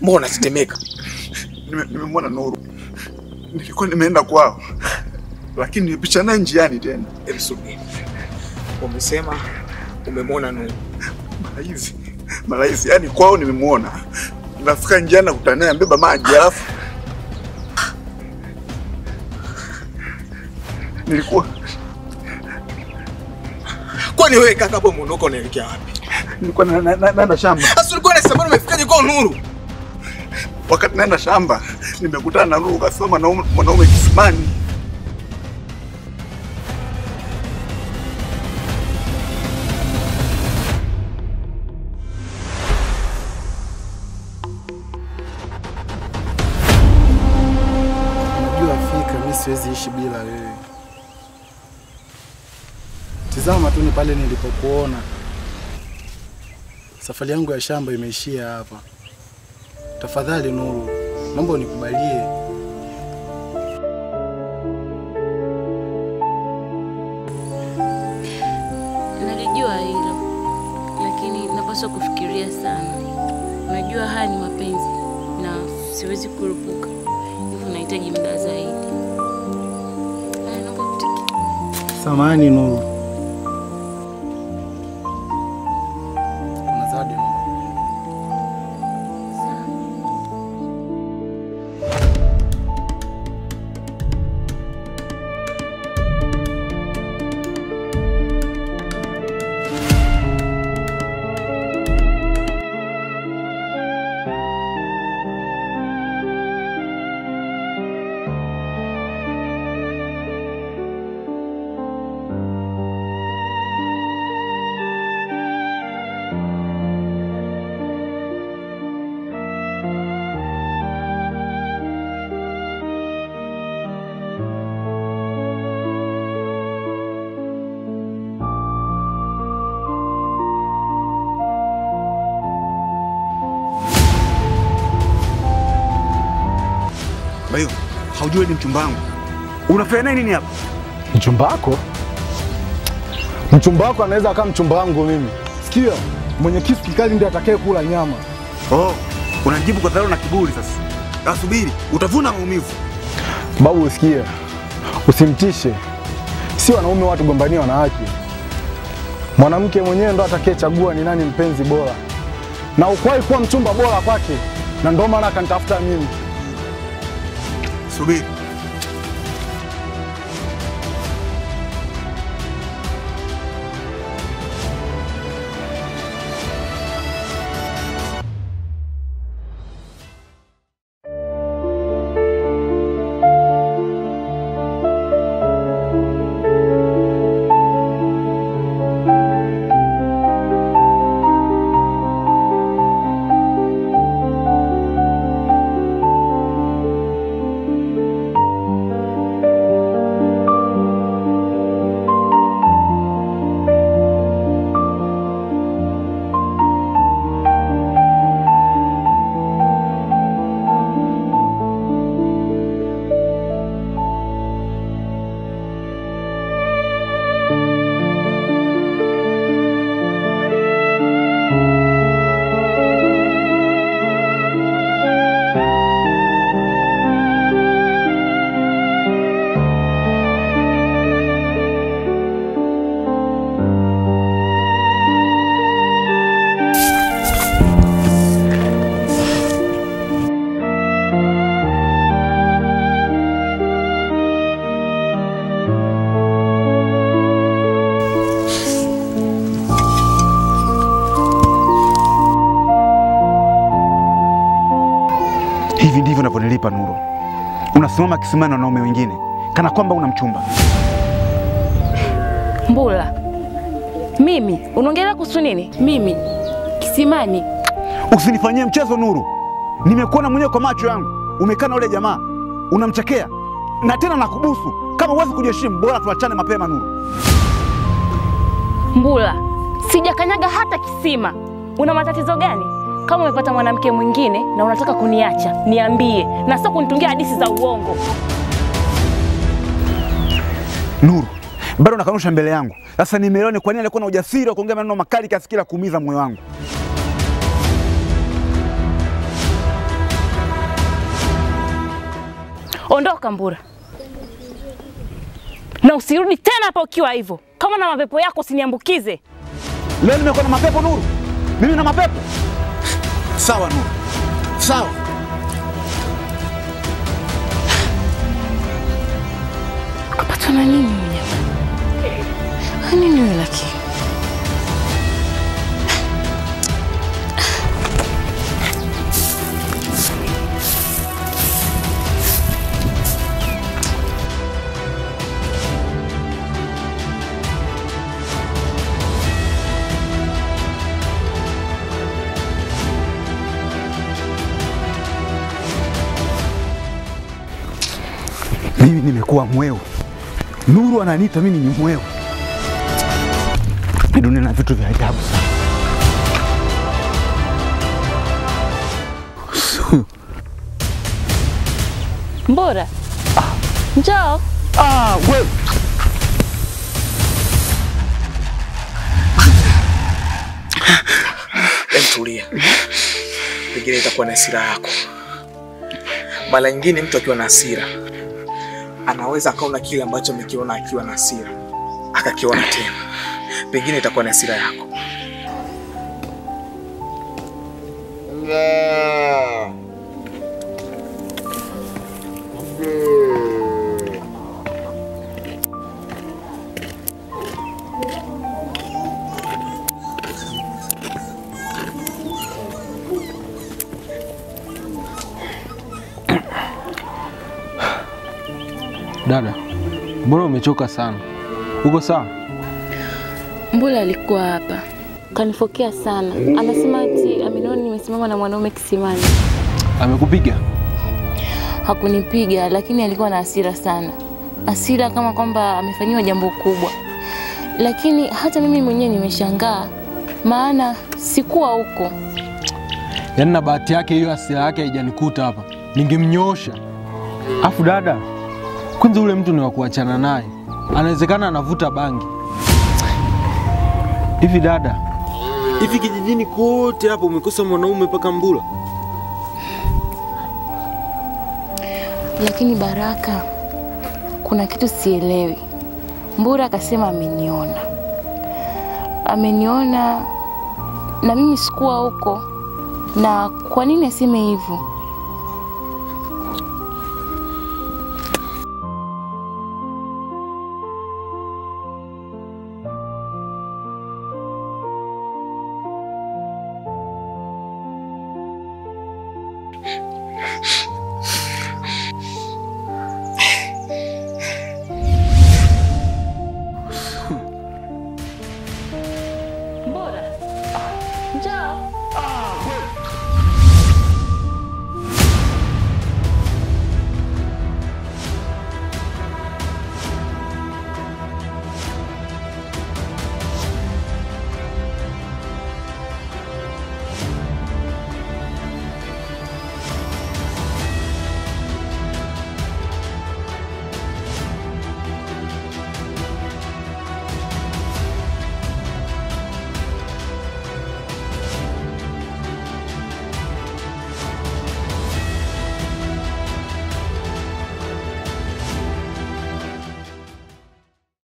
Mbona unatetemeka? Nimemwona Nuru. Nilikuwa nimeenda kwao, lakini nilipicha naye njiani tena. Hebu subiri. Umesema umemwona Nuru? Mara hizi. Mara hizi, yani kwao nimemwona. Nafika njiani nakutana naye ambeba maji, alafu nilikuwa. Kwani wewe kaka hapo muondoka unaelekea wapi? Nilikuwa naenda shamba. Sasa ulikuwa unasema umefikaje kwa Nuru? Wakati naenda shamba nimekutana na Nuru kasema na mwanaume kisimani. Unajua fika mimi siwezi ishi bila wewe. Tizama tu ni pale nilipokuona. Safari yangu ya shamba imeishia hapa. Tafadhali Nuru, naomba unikubalie. Nalijua hilo, lakini napaswa kufikiria sana. Unajua haya ni mapenzi na siwezi kurupuka. Hivyo nahitaji muda zaidi. Haya, naomba utiki. Samahani Nuru. Kuna zawadi naomba. Kwa hiyo haujui ni mchumba wangu. Unafanya naye nini hapa? Mchumba wako? Mchumba wako anaweza akawa mchumba wangu mimi. Sikia, mwenye kisu kikali ndiye atakaye kula nyama. Oh, unajibu kwa dharau na kiburi sasa. Asubiri, utavuna maumivu. Babu usikie. Usimtishe. Si wanaume watu gombania wanawake. Mwanamke mwenyewe ndo atakayechagua ni nani mpenzi bora. Na ukwai kuwa mchumba bora kwake, na ndio maana akanitafuta mimi. Subiri. Hivi ndivyo unavyonilipa Nuru. Unasimama kisimani na wanaume wengine kana kwamba una mchumba. Mbula, mimi unaongelea kuhusu nini? Mimi kisimani? Usinifanyie mchezo Nuru. Nimekuona mwenyewe kwa macho yangu. Umekaa na yule jamaa, unamchekea na tena nakubusu. Kama huwezi kujiheshimu, bora tuachane mapema Nuru. Mbula, sijakanyaga hata kisima. Una matatizo gani? Kama umepata mwanamke mwingine na unataka kuniacha, niambie, na sio kunitungia hadithi za uongo. Nuru, bado unakanusha mbele yangu. Sasa nimeelewa ni kwa nini alikuwa na ujasiri wa kuongea maneno makali kiasi kile kuumiza moyo wangu. Ondoka Mbura. Na usirudi tena hapa ukiwa hivyo. Kama na mapepo yako usiniambukize. Leo nimekuwa na mapepo Nuru. Mimi na mapepo. Sawa Nuru. Sawa. Kapatwa na nini mnyama? Nini wewe lakini? Mimi nimekuwa mweu. Nuru ananiita mimi ni mweu. Dunia na vitu vya ajabu sana. Mbura. Njoo. Wewe. Tulia. Pengine itakuwa na hasira yako. Mara nyingine mtu akiwa na hasira anaweza akaona kile ambacho amekiona akiwa na hasira, akakiona tena. Pengine itakuwa na hasira yako. Dada, mbona umechoka sana? Uko sawa? Mbura alikuwa hapa. Kanifokea sana. Anasema ati ameniona nimesimama na mwanaume kisimani. Amekupiga? Hakunipiga, lakini alikuwa na hasira sana. Hasira kama kwamba amefanyiwa jambo kubwa. Lakini hata mimi mwenyewe nimeshangaa, maana sikuwa huko. Yaani na bahati yake hiyo hasira yake haijanikuta hapa. Ningemnyoosha. Afu dada, kwanza ule mtu ni wa kuachana naye. Anawezekana anavuta bangi. Hivi dada, hivi kijijini kote hapo umekosa mwanaume mpaka Mbura? Lakini Baraka, kuna kitu sielewi. Mbura akasema ameniona. Ameniona na mimi sikuwa huko. Na kwa nini aseme hivyo?